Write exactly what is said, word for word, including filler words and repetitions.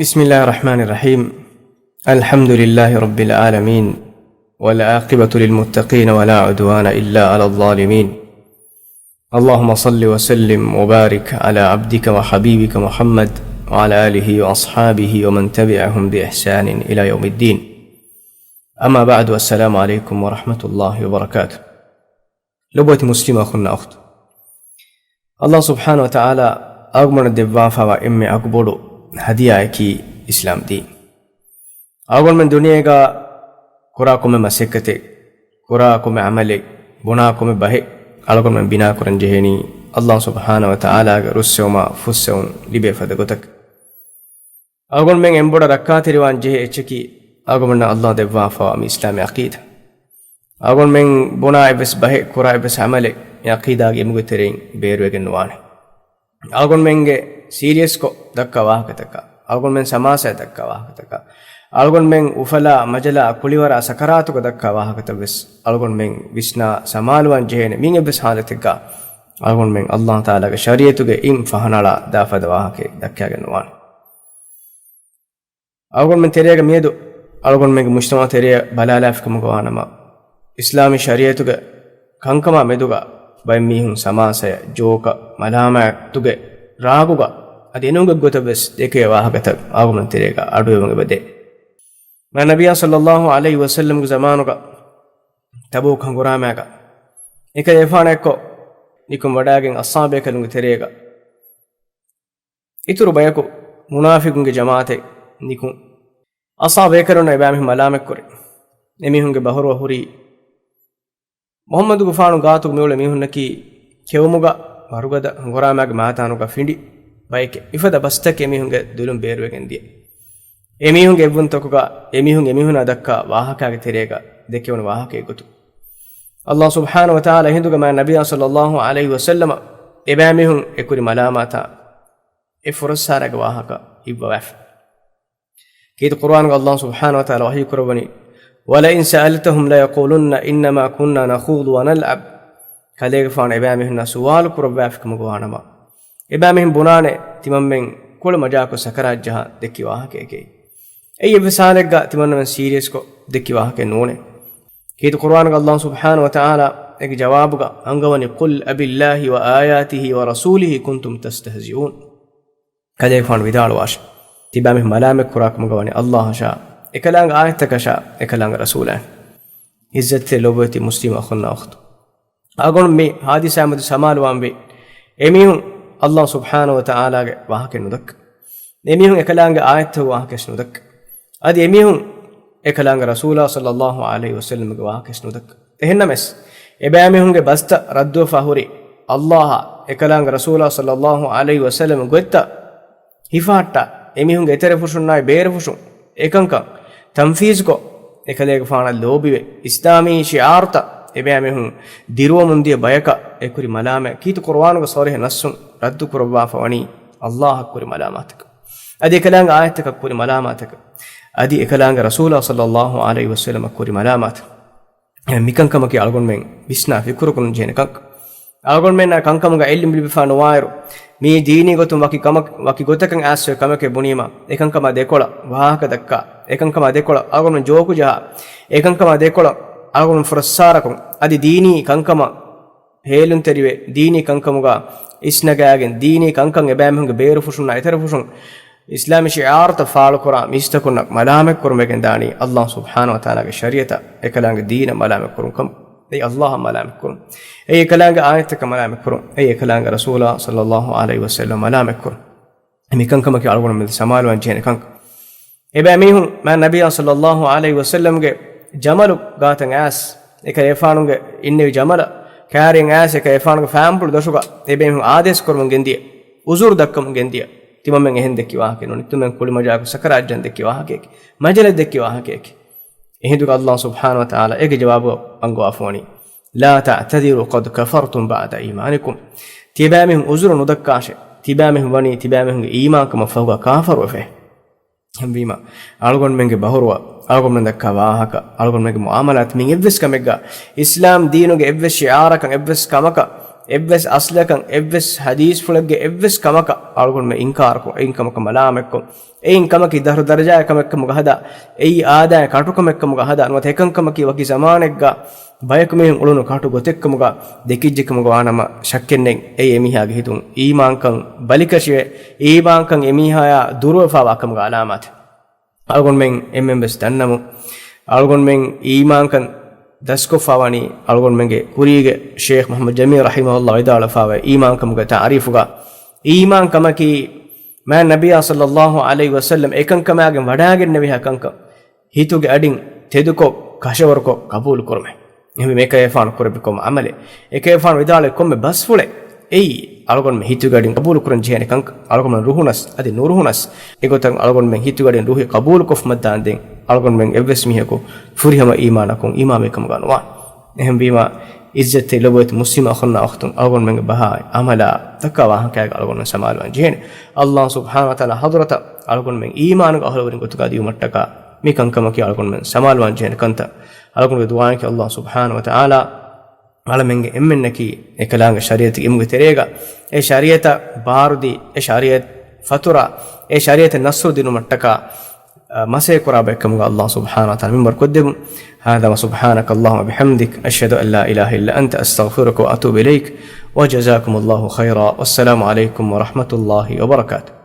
بسم الله الرحمن الرحيم. الحمد لله رب العالمين، والعاقبة للمتقين، ولا عدوان إلا على الظالمين. اللهم صل وسلم وبارك على عبدك وحبيبك محمد وعلى آله وأصحابه ومن تبعهم بإحسان إلى يوم الدين. أما بعد، السلام عليكم ورحمة الله وبركاته. ލޮބުވެތި މުސްލިމް އަޚުންނާ އުޚްތުން، ﷲ ސުބްޙާނަހޫ ވަތަޢާލާ އަޅުގަނޑުމެންނަށް ދެއްވާފައިވާ އެންމެ އަގުބޮޑު ހަދިޔާއަކީ އިސްލާމް ދީން. އަޅުގަނޑުމެން ދުނިޔޭގަ ކުރާ ކޮންމެ މަސައްކަތެއް، ކުރާ ކޮންމެ ޢަމަލެއް، ބުނާ ކޮންމެ ބަހެއް އަޅުގަނޑުމެން ބިނާކުރަން ޖެހޭނީ ﷲ ސުބްޙާނަހޫ ވަތަޢާލާގެ ރުއްސެވުމާ ފުއްސެވުން ލިބޭ ފަދަ ގޮތަކަށް. އަޅުގަނޑުމެން އެނބުރަ ރައްކާތެރިވާން ޖެހޭ އެއްޗަކީ، އަޅުގަނޑުމެންނަށް ﷲ ދެއްވާފައިވާ މި އިސްލާމީ ޢަޤީދާ. އަޅުގަނޑުމެން ބުނާ އެއްވެސް ބަހެއް، ކުރާ އެއްވެސް ޢަމަލެއް މި ޢަޤީދާގެ އިމުގެ ތެރެއިން ބޭރުވެގެން ނުވާނެ. އަޅުގަނޑުމެންގެ ސީރިއަސްކޮށް ދައްކާ ވާހަކަތަކާ، އަޅުގަނޑުމެން ސަމާސާ ދައްކާ ވާހަކަތަކާ، އަޅުގަނޑުމެން އުފަލާ، މަޖަލާ، ކުޅިވަރާ، ސަކަރާތުގަ ދައްކާ ވާހަކަތައް ވެސް އަޅުގަނޑުމެން ވިސްނާ ސަމާލުވާން ޖެހޭނެ. މިއިން އެއްވެސް ޙާލަތެއްގަ އަޅުގަނޑުމެން ﷲ ތަޢާލާގެ ޝަރީޢަތުގެ އިން ފަހަނަޅާ ދާ ފަދަ ވާހަކައެއް ދައްކާގެން ނުވާނެ. އަޅުގަނޑުމެން ތެރޭގަ މިއަދު އަޅުގަނޑުމެންގެ މުޖްތަމަޢު ތެރެއަށް ބަލާލާފި ކަމުގަ ވާނަމަ، އިސްލާމީ ޝަރީޢަތުގެ ކަންކަމާ މެދުގަ ބައެއް މީހުން ސަމާސާއަށް، ޖޯކަށް، މަލާމާތުގެ ރާގުގަ އަދި އެނޫންގެ ގޮތަށް ވެސް ދެކޭ ވާހަކަތައް އަޅުގަނޑު ތެރޭގަ އަޑުއެވުން އެބަދޭ. މާ ނަބިއްޔާ ޞައްލައްލާހު ޢަލައިހި ވަސައްލަމްގެ ޒަމާނުގަ ތަބޫކު ހަނގުރާމާގަ އެކަލޭގެފާނާ އެއްކޮށް ނިކުން ވަޑާގެން އަޞްޙާބޭކަލުންގެ ތެރޭގަ އިތުރު ބަޔަކު މުނާފިޤުންގެ ޖަމާޢަތެއް ނިކުން، އަޞްޙާބޭކަލުންނަށް އެބައިމީހުން މަލާމަތްކުރި. އެމީހުންގެ ބަހުރުވަ ހުރީ މުޙައްމަދުގެފާނު ގާތުގަ މިއުޅޭ މީހުންނަކީ ކެއުމުގަ ވަރުގަދަ ހަނގުރާމާގެ މައިދާނުގަ ފިނޑި ބައެކޭ. މިފަދަ ބަސްތަކެއް އެމީހުންގެ ދުލުން ބޭރުވެގެން ދިޔަ. އެމީހުންގެ އެއްވުންތަކުގަ އެމީހުން އެމީހުނާ ދައްކާ ވާހަކާގެ ތެރޭގަ ދެކެވުނު ވާހަކައެއް ގޮތުން، ﷲ ސުބްޙާނަހޫ ވަތަޢާލާ އެހިނދުގަ މާ ނަބިއްޔާ ޞައްލައްލާހު ޢަލައިހި ވަސައްލަމަށް އެބައިމީހުން އެކުރި މަލާމާތާ އެ ފުރައްސާރަގެ ވާހަކަ އިއްވަވާފަ. ކީރިތި ޤުރުއާނުގަ ﷲ ސުބްޙާނަހޫ ވަތަޢާލާ ވަޙީކުރައްވަނީ، وَلَئِنْ سَأَلْتَهُمْ لَيَقُولُنَّ إِنَّمَا كُنَّا نَخُوضُ وَنَلْعَبُ. ކަލޭގެފާނު އެބައިމީހުންނާ ސުވާލު ކުރައްވާފި ކަމުގަ ވާނަމަ، އެބައިމީހުން ބުނާނެ، ތިމަންމެން ކުޅަ މަޖާކޮށް ސަކަރާތްޖަހާ ދެއްކި ވާހަކައެކޭ. އެއީ އެއްވެސް ޙާލެއްގަ ތިމަންމެން ސީރިއަސްކޮށް ދެއްކި ވާހަކައެއް ނޫނޭ. ކީރިތި ޤުރުއާނުގަ ﷲ ސުބްޙާނަހޫ ވަތަޢާލާ އޭގެ ޖަވާބުގަ އަންގަވަނީ، قُلْ أَبِاللَّهِ وَآيَاتِهِ وَرَسُولِهِ كُنْتُمْ تَسْتَهْزِئُونَ. ކަލޭގެފާނު ވިދާޅުވާށެ، ތިބާމީހުން މަލާމަތްކުރާ ކަމުގަ ވަނީ ﷲ އަށާ، އެކަލާނގެ އާޔަތްތަކަށާ، އެކަލާނގެ ރަސޫލާ. ޢިއްޒަތްތެރި ލޮބުވެތި މުސްލިމް އަޚުންނާ އުޚްތުން، އަޅުގަނޑު މި ޙާދިސާ މެދު ސަމާލުވާންވީ، އެމީހުން ﷲ ސުބްޙާނަހޫ ވަތަޢާލާގެ ވާހަކަ ނުދައްކާ. އެމީހުން އެކަލާނގެ އާޔަތްތަކުގެ ވާހަކަވެސް ނުދައްކާ. އަދި އެމީހުން އެކަލާނގެ ރަސޫލާ ޞައްލައްލާހު ޢަލައިހި ވަސައްލަމްގެ ވާހަކަވެސް ނުދައްކާ. އެހެންނަމަވެސް، އެބައިމީހުންގެ ބަސްތައް ރައްދުވެފަ ހުރި ﷲއާ އެކަލާނގެ ރަސޫލާ ޞައްލައްލާހު ޢަލައިހި ވަސައްލަމްގެ ގޮތްތައް ހިފަހައްޓާ، އެމީހުންގެ އެތެރެފުށުންނާއި ބޭރުފުށުން އެކަންކަން ތަންފީޒުކޮށް، އެކަލޭގެފާނަށް ލޯބިވެ، އިސްލާމީ ޝިޢާރުތައް އެބައިމީހުން ދިރުވަމުންދިޔަ ބަޔަކަށް އެކުރި މަލާމާތް ކީރިތި ޤުރުއާނުގެ ޞަރީޙު ނައްޞުން ރައްދުކުރައްވާފަ ވަނީ ﷲއަށް ކުރި މަލާމާތަކަށް. އަދި އެކަލާނގެ އާޔަތްތަކަށް ކުރި މަލާމާތަކަށް. އަދި އެކަލާނގެ ރަސޫލާ ޞައްލައްލާހު ޢަލައިހި ވަސައްލަމަށް ކުރި މަލާމާތަކަށް. މިކަންކަމަކީ އަޅުގަނޑުމެން ވިސްނާ ފިކުރުކުރަން ޖެހޭނެ ކަންކަން. އަޅުގަނޑުމެންނާ ކަންކަމުގަ ޢިލްމު ލިބިފަ ނުވާއިރު، މީ ދީނީ ގޮތުން ވަކި ކަމަކް، ވަކި ގޮތަކަށް އައިސްފައި ކަމެކޭ ބުނީމަ، އެކަންކަމާ ދެކޮޅަށް ވާހަކަ ދައްކާ، އެކަންކަމާ ދެކޮޅަށް އަޅުގަނޑު ޖޯކު ޖަހާ، އެކަންކަމާ ދެކޮޅަށް އަޅުގަނޑު ފުރައްސާރަކުން، އަދި ދީނީ ކަންކަމަށް ހޭލުންތެރިވެ، ދީނީ ކަންކަމުގަ އިސްނަގާގެން، ދީނީ ކަންކަން އެބައިމީހުންގެ ބޭރުފުށުންނާ އެތެރެފުށުން އިސްލާމީ ޝިޢާރުތައް ފާޅުކުރާ މީސްތަކުންނަށް މަލާމަތްކުރުމެގެން ދާނީ ﷲ ސުބްޙާނަހޫ ވަތަޢާލާގެ ޝަރީޢަތަށް، އެކަލާނގެ ދީނަށް މަލާމަތްކުރުން ކަމަށް. އެއީ ﷲއަށް މަލާމަތްކުރުން. އެއީ އެކަލާނގެ އާޔަތްތަކަށް މަލާމަތްކުރުން. އެއީ އެކަލާނގެ ރަސޫލާ ޞައްލައްލާހު ޢަލައިހި ވަސައްލަމަށް މަލާމަތްކުރުން. މިކަންކަމަކީ އަޅުގަނޑުމެން ސަމާލުވާން ޖެހޭނެ ކަންކަން. އެބައިމީހުން މާ ނަބިއްޔާ ޞައްލައްލާހު ޢަލައިހި ވަސައްލަމްގެ ޖަމަލު ގާތަށް އައިސް، އެކަލޭގެފާނުގެ އިންނެވި ޖަމަލަށް ކާރިއަށް އައިސް، އެކަލޭގެފާނުގެ ފާންޕުޅު ދޮށުގަ އެބައިމީހުން އާދޭސް ކުރަމުން ގެންދިޔަ، ޢުޒުރު ދައްކަމުން ގެންދިޔަ. ތިމަންމެން އެހެން ދެއްކި ވާހަކައެއް ނޫން. ތިމަންމެން ކުޅި މަޖާކޮށް ސަކަރާތްޖަން ދެއްކި ވާހަކައެކޭ. މަޖަލެއް ދެއްކި ވާހަކައެކޭ. އެހިނދުގަ ﷲ ސުބްޙާނަހޫ ވަތަޢާލާ އޭގެ ޖަވާބު އަންގަވާފަވަނީ، لَا تَعْتَذِرُوا قَدْ كَفَرْتُمْ بَعْدَ إِيمَانِكُمْ. ތިބާމީހުން ޢުޒުރު ނުދައްކާށޭ. ތިބާމީހުން ވަނީ ތިބާމީހުންގެ އީމާންކަމަށްފަހުގަ ކާފަރުވެފަ. އެހެންވީމަ، އަޅުގަނޑުމެންގެ ބަހުރުވަ، އަޅުގަނޑުމެން ދައްކާ ވާހަކަ، އަޅުގަނޑުމެންގެ މުޢާމަލާތު މި އެއްވެސް ކަމެއްގަ، އިސްލާމް ދީނުގެ އެއްވެސް ޝިޢާރަކަށް، އެއްވެސް ކަމަކަށް އެއްވެސް އަސްލަކަށް، އެއްވެސް ޙަދީޘްފުޅެއްގެ އެއްވެސް ކަމަކަށް އަޅުގަނޑުމެން އިންކާރުކޮށް، އެއިން ކަމަކަށް މަލާމަތްކޮށް، އެއިން ކަމަކީ ދަށު ދަރަޖާއެއް ކަމެއްކަމުގަ ހަދާ، އެއީ އާދައިގެ ކަޓުކަމެއްކަމުގަ ހަދާ، ނުވަތަ އެކަންކަމަކީ ވަކި ޒަމާނެއްގަ ބަޔަކު މީހުން އުޅުނު ކަޓު ގޮތެއްކަމުގަ ދެކިއްޖެކަމުގަ ވާނަމަ، ޝައްކެއްނެތް އެއީ އެމީހާގެ ހިތުން އީމާންކަން ބަލިކަށިވެ، އީމާންކަން އެމީހާޔާ ދުރުވެފާވާކަމުގެ އަލާމާތެއް. އަޅުގަނޑުމެން އެންމެން ވެސް ދަންނަމު، އަޅުގަނޑުމެން އީމާންކަން ދަސްކޮށްފާވަނީ އަޅުގަނޑުމެންގެ ކުރީގެ ޝޭޚް މުޙައްމަދު ޖަމީލް ރަޙިމަހުﷲ ވިދާޅުވެފާވޭ އީމާންކަމުގެ ތަޢުރީފުގަ. އީމާންކަމަކީ މާތް ނަބިއްޔާ ޞައްލައްލާހު ޢަލައިހި ވަސައްލަމް އެކަންކަމާގެން ވަޑާގެންނެވިހާ ކަންކަން ހިތުގެ އަޑިން ތެދުކޮށް، ކަށަވަރުކޮށް ޤަބޫލު ކުރުމެއް. އެހެންވީމަ އެކަލޭގެފާނު ކުރެއްވި ކޮންމެ ޢަމަލެއް، އެކަލޭގެފާނު ވިދާޅުވި ކޮންމެ ބަސްފުޅެއް، އެއީ އަޅުގަނޑުމެން ހިތުގެ އަޑިން ޤަބޫލު ކުރަން ޖެހޭނެ ކަންކަން. އަޅުގަނޑުމެން ރުހުނަސް އަދި ނުރުހުނަސް، އެގޮތަށް އަޅުގަނޑުމެން ހިތުގެ އަޑިން ރުހި ޤަބޫލުކޮށްފަ ދާންދެން، އަޅުގަނޑުމެން އެއްވެސް މީހަކު ފުރިހަމަ އީމާނަކުން އީމާންވި ކަމުގަ ނުވާނެ. އެހެންވީމަ، އިއްޒަތްތެރި ލޮބުވެތި މުސްލިމް އަޚުންނާ އުޚްތުން، އަޅުގަނޑުމެންގެ ބަހާ ޢަމަލާ ދައްކާ ވާހަކައިގަ އަޅުގަނޑުމެން ސަމާލުވާން ޖެހޭނެ. އައްލާހު ސުބްޙާނަހު ވަތަޢާލާ ޙަޟްރަތަށް އަޅުގަނޑުމެން އީމާނުގެ އަހުލުވެރިން ގޮތުގަ ދިއުމަށްޓަކާ، މި ކަންކަމަކީ އަޅުގަނޑުމެން ސަމާލުވާން ޖެހޭނެ ކަންތައް. އަޅުގަނޑުގެ ދުޢާއަކީ އައްލާހު ސުބްޙާނަހު ވަތަޢާލާ އަޅަމެންގެ އެންމެންނަކީ އެކަލާނގެ ޝަރީޢަތުގެ އިމުގެ ތެރޭގަ، އެ ޝަރީޢަތަށް ބާރުދީ، އެ ޝަރީޢަތު ފަތުރާ، އެ ޝަރީޢަތަށް ނަޞްރު ދިނުމަށްޓަކާ، އަ، މަސައްކަތް ކުރާ ބައެއްކަމުގަ އައްލާހު ސުބްޙާނަހު ވަތަޢާލާ މިންވަރު ކޮށްދެއްވުން. هذا وسبحانك اللهم وبحمدك، أشهد أن لا إله إلا أنت، أستغفرك وأتوب إليك، وجزاكم الله خيرا، والسلام عليكم ورحمة الله وبركاته.